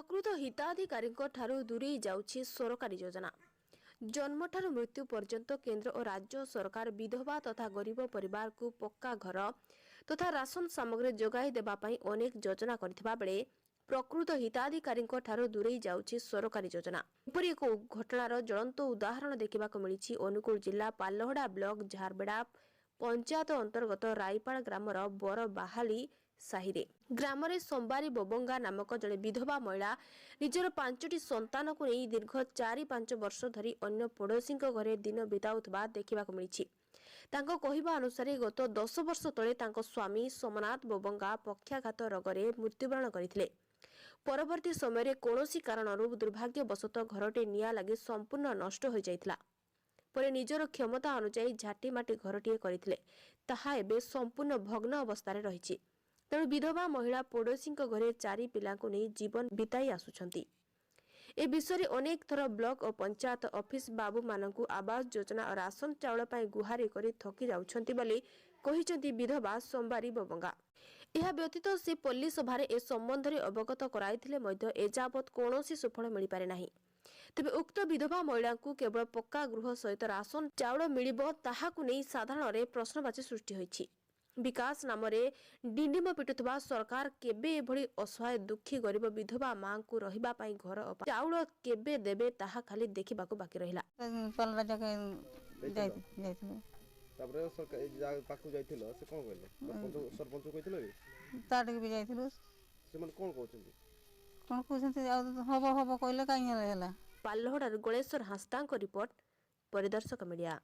ପ୍ରକୃତ ହିତାଧିକାରୀଙ୍କ ଠାରୁ ଦୂରେଇ ଯାଉଛି ସରକାରୀ ଯୋଜନା। ଜନ୍ମଠାରୁ ମୃତ୍ୟୁ ପର୍ଯ୍ୟନ୍ତ କେନ୍ଦ୍ର ଓ ରାଜ୍ୟ ସରକାର ବିଧବା ତଥା ଗରିବ ପରିବାରକୁ ପକ୍କା ଘର ତଥା ରାସନ ସାମଗ୍ରୀ ଯୋଗାଇ ଦେବା ପାଇଁ ଅନେକ ଯୋଜନା କରିଥିବା ବେଳେ ପ୍ରକୃତ ହିତାଧିକାରୀଙ୍କ ଠାରୁ ଦୂରେଇ ଯାଉଛି ସରକାରୀ ଯୋଜନା। ଏପରି ଏକ ଘଟଣାର ଜ୍ୱଳନ୍ତ ଉଦାହରଣ ଦେଖିବାକୁ ମିଳିଛି ଅନୁଗୁଳ ଜିଲ୍ଲା ପାଲଲହଡ଼ା ବ୍ଲକ ଝାରବେଡ଼ା ପଞ୍ଚାୟତ ଅନ୍ତର୍ଗତ ରାଇପାଳ ଗ୍ରାମର ବରବାହାଲି ସାହିରେ। ଗ୍ରାମରେ ସୋମବାରୀ ବବଙ୍ଗା ନାମକ ଜଣେ ବିଧବା ମହିଳା ନିଜର 5ଟି ସନ୍ତାନକୁ ନେଇ ଦୀର୍ଘ 4-5 ବର୍ଷ ଧରି ଅନ୍ୟ ପଡ଼ୋଶୀଙ୍କ ଘରେ ଦିନ ବିତାଉଥିବା ଦେଖିବାକୁ ମିଳିଛି। ତାଙ୍କ କହିବା ଅନୁସାରେ, ଗତ 10 ବର୍ଷ ତଳେ ତାଙ୍କ ସ୍ୱାମୀ ସୋମନାଥ ବବଙ୍ଗା ପକ୍ଷାଘାତ ରୋଗରେ ମୃତ୍ୟୁବରଣ କରିଥିଲେ। ପରବର୍ତ୍ତୀ ସମୟରେ କୌଣସି କାରଣରୁ ଦୁର୍ଭାଗ୍ୟବଶତଃ ଘରଟି ନିଆଁ ଲାଗି ସମ୍ପୂର୍ଣ୍ଣ ନଷ୍ଟ ହୋଇଯାଇଥିଲା। ପରେ ନିଜର କ୍ଷମତା ଅନୁଯାୟୀ ଝାଟିମାଟି ଘରଟିଏ କରିଥିଲେ। ତାହା ଏବେ ସମ୍ପୂର୍ଣ୍ଣ ଭଗ୍ନ ଅବସ୍ଥାରେ ରହିଛି। ତେଣୁ ବିଧବା ମହିଳା ପଡ଼ୋଶୀଙ୍କ ଘରେ ଚାରି ପିଲାଙ୍କୁ ନେଇ ଜୀବନ ବିତାଇ ଆସୁଛନ୍ତି। ଏ ବିଷୟରେ ଅନେକ ଥର ବ୍ଲକ ଓ ପଞ୍ଚାୟତ ଅଫିସ ବାବୁମାନଙ୍କୁ ଆବାସ ଯୋଜନା ଓ ରାସନ ଚାଉଳ ପାଇଁ ଗୁହାରି କରି ଥକି ଯାଉଛନ୍ତି ବୋଲି କହିଛନ୍ତି ବିଧବା ସୋମବାରୀ ବବଙ୍ଗା। ଏହା ବ୍ୟତୀତ ସେ ପଲ୍ଲୀ ସଭାରେ ଏ ସମ୍ବନ୍ଧରେ ଅବଗତ କରାଇଥିଲେ ମଧ୍ୟ ଏଯାବତ୍ କୌଣସି ସୁଫଳ ମିଳିପାରି ନାହିଁ। ତେବେ ଉକ୍ତ ବିଧବା ମହିଳାଙ୍କୁ କେବଳ ପକ୍କା ଗୃହ ସହିତ ରାସନ ଚାଉଳ ମିଳିବ, ତାହାକୁ ନେଇ ସାଧାରଣରେ ପ୍ରଶ୍ନବାଚୀ ସୃଷ୍ଟି ହୋଇଛି। ବିକାଶ ନାମରେ ଡିଣ୍ଡିମ ପିଟୁଥିବା ସରକାର କେବେ ଏଭଳି ଅସହାୟ ଦୁଃଖୀ ଗରିବ ବିଧବା ମାଙ୍କୁ ରହିବା ପାଇଁ ଘର ଓ ଚାଉଳ କେବେ ଦେବେ, ତାହା ଖାଲି ଦେଖିବାକୁ ବାକି ରହିଲା। ପାଲଟା ଯାକେ ଯାଇଥିଲୁ। ତାପରେ ସରକାର ଯାହା ପାଖକୁ ଯାଇଥିଲ, ସେ କ'ଣ କହିଲେ? ସରପଞ୍ଚ କହିଥିଲ କି? ତାଠିକି ବି ଯାଇଥିଲୁ। ସେମାନେ କ'ଣ କହୁଛନ୍ତି? କ'ଣ କହୁଛନ୍ତି ଆଉ, ହବ ହବ କହିଲେ, କାହିଁ ହେଲା? ପାଲଲହଡ଼ାରୁ ଗଣେଶ୍ୱର ହାଁସଦାଙ୍କ ରିପୋର୍ଟ, ପରିଦର୍ଶକ ମିଡ଼ିଆ।